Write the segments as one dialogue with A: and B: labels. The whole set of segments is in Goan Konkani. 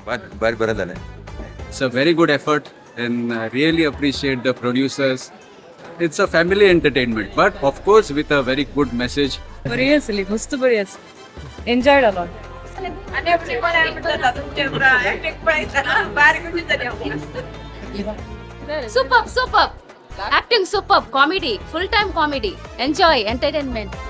A: भारी बरें जालें.
B: It's a very good effort and I really appreciate the producers. It's a family entertainment, but of course with a very good message.
C: बरी असली, मस्त बरी आसा. Enjoyed a lot.
D: Superb, superb. Acting superb, comedy, full time comedy. Enjoy, entertainment.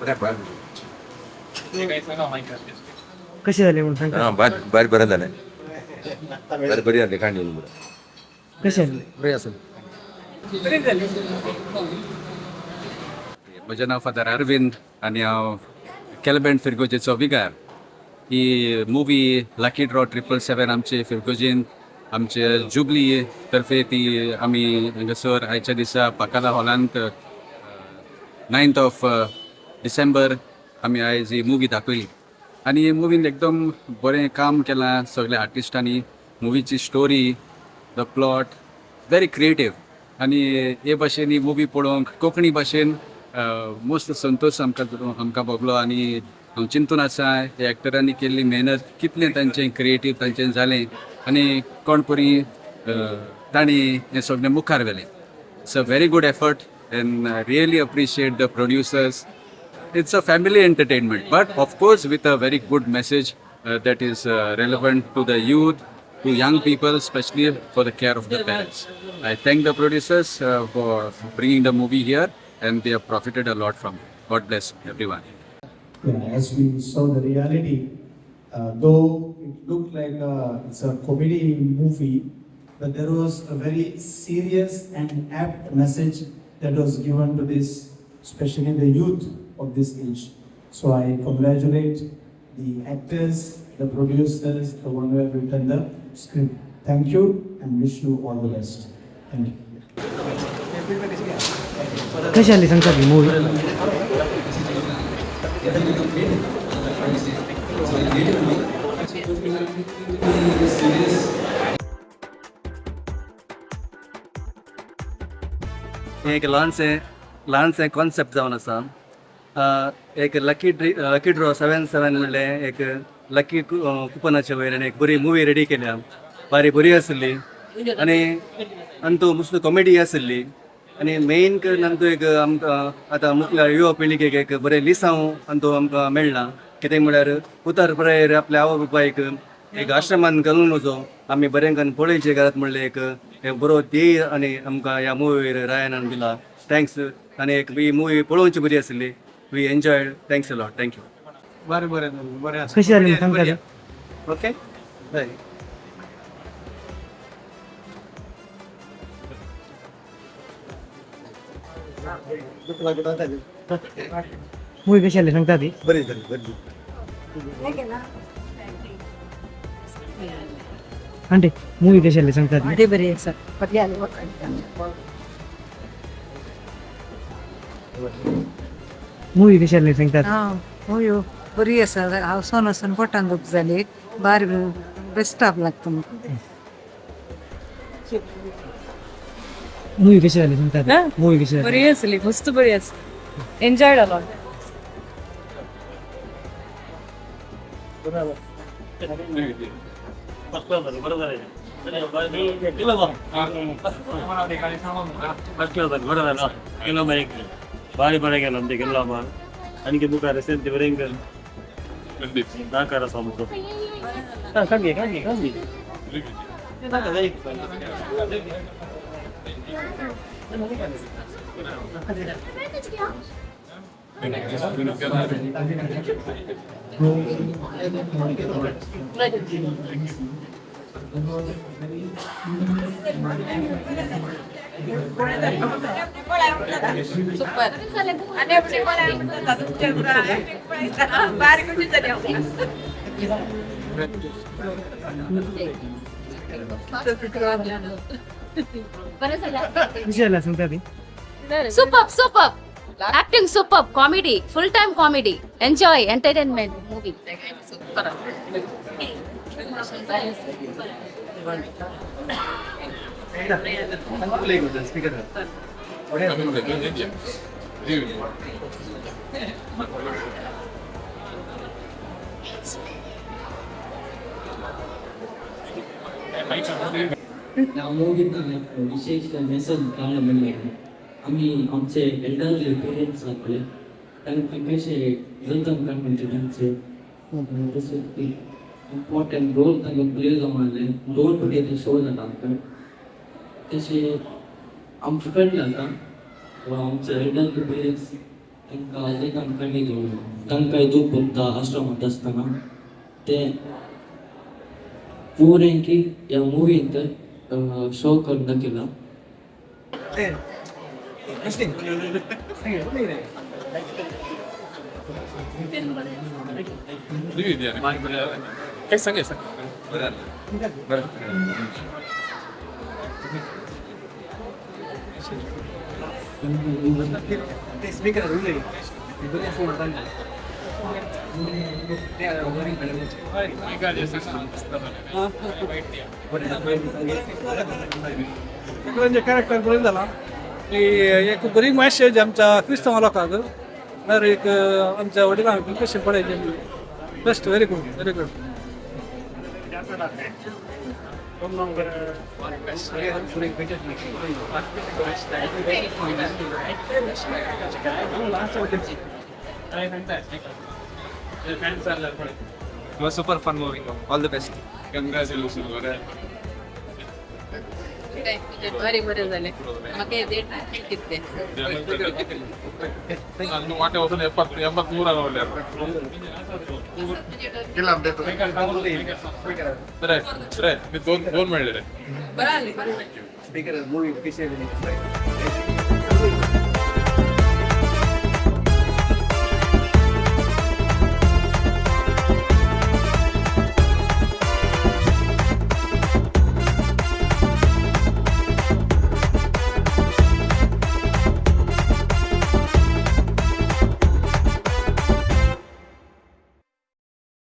A: बरें.
E: कशी झाली म्हणून सांगा.
A: हां, भारी बरें जालें, भारी बरी जाली काणी.
E: कशी झाली?
B: म्हजें नांव फादर अरविंद आनी हांव केलबेंड फिरगोजेचो विगार. ही मुवी लकी ड्रॉ 777 आमचे फिरगोजीन आमचे जुबली तर्फे ती आमी हांगासर आयच्या दिसा पाकाला हॉलांत 9th of December आमी आयज ही मुवी दाखयली आनी हे मुवीन एकदम बरें काम केलां सगळ्या आर्टिस्टांनी. मुवीची story, the plot very creative आनी हे भाशेन ही मुवी पळोवंक कोंकणी भाशेन मोस्ट संतोश आमकां आमकां भोगलो. आनी हांव चिंतून आसा हे एक्टरांनी केल्ली मेहनत कितलें तांचें क्रिएटीव तांचें जालें आनी कोण परी तांणी हें सगळें मुखार व्हेलें. It's a very good effort and I really appreciate the producers. It's a family entertainment, but of course with a very good message that is relevant to the youth, to young people, especially for the care of the parents. I thank the producers for bringing the movie here, and they have profited a lot from it. God bless everyone.
F: Yeah, as we saw the reality, though it looked like it's a comedy movie, but there was a very serious and apt message that was given to this, especially the youth of this age. So I congratulate the actors, the producers, the one who have written the script. Thank you and wish you all the best. Thank you.
E: कशी आली सांगता ती मूवी?
G: हें एक ल्हानशें ल्हानशें कॉन्सेप्ट जावन आसा. एक लकी ड्रॉ 77 म्हणलें एक लकी कुपनाचे वयर आनी एक बरी मुवी रेडी केल्या. बारी बरी आसली आनी आनी तो मस्त कॉमेडी आसली आनी मेन करून आनी तो एक आमकां आतां मुखल्या युवा पिळगेक एक बरें लिसांव आनी तो आमकां मेळ्ळा. कितें म्हळ्यार उतर प्रायर आपल्या आवय बापायक एक आश्रमान घालून वचो, आमी बरें करून पळयचे घरात म्हणलें एक एक बरो ध्येय आनी आमकां ह्या मुवीर रायनान दिला. Thanks. आनी एक ही मुवी पळोवची बरी आसली. We enjoyed. Thanks a lot. Thank you.
H: बरें बरें बरें आसा.
E: कशी झाली म्हणून सांगता ती?
H: ओके बरें.
E: मूवी कशी आली सांगता ती?
H: बरी जाली बरी.
E: आंटी, मूवी कशी आली सांगता ती?
C: बरी बरी आसा.
E: मूवी कशी आली सांगता ती?
I: हां, मूवी बरी आसा. हांव वचून पोटान दुख जाली. बारी बेस्ट लागता म्हाका.
E: मूवी कशी आली सांगता ती?
C: हा?
E: मूवी कशी आली?
C: बरी असली, मस्त बरी आसा. Enjoyed a lot.
G: बारी बरें गेलो आमचें गेल्लो आनी मुखार बरें गेलो.
C: Super.
D: बरें जालें.
E: कशें जालें सांगता ती?
D: Super, super. Acting super, comedy, full time comedy, enjoy, entertainment movie.
C: Super.
J: ह्या मुवीन विशेष मेसेज कळ्ळें म्हणल्यार आमी आमचे एल्डरली पेरंट्स आसा पळय तांकां कशें जतन कर म्हणजे तांचे तशें इम्पॉर्टंट रोल तांकां प्ले जावन दोन पटी ते शो जाता आमकां तशें आमकां कळ्ळें आतां वा आमचे एल्डरली पेरंट्स तांकां जतन करणी तांकांय दूख भोगता आश्रमांत आसतना ते पुरें की ह्या मुवींत शो करून दाखयला.
H: सगळ्यांचे कॅरेक्टर बरें जाला. एक बरी मॅसेज आमच्या क्रिस्तांव लोकांक म्हळ्यार एक आमच्या वडिलांक कशें पळयचें. Best, very good, very good.
B: It was super fun movie. All the best.
K: Congratulations.
C: बरें बरें जालें म्हाका कितें.
K: वाटे वचून 83 बरें बरें दोन दोन मेळ्ळे रे.
C: बरें.
G: स्पीकर मूवी कशी.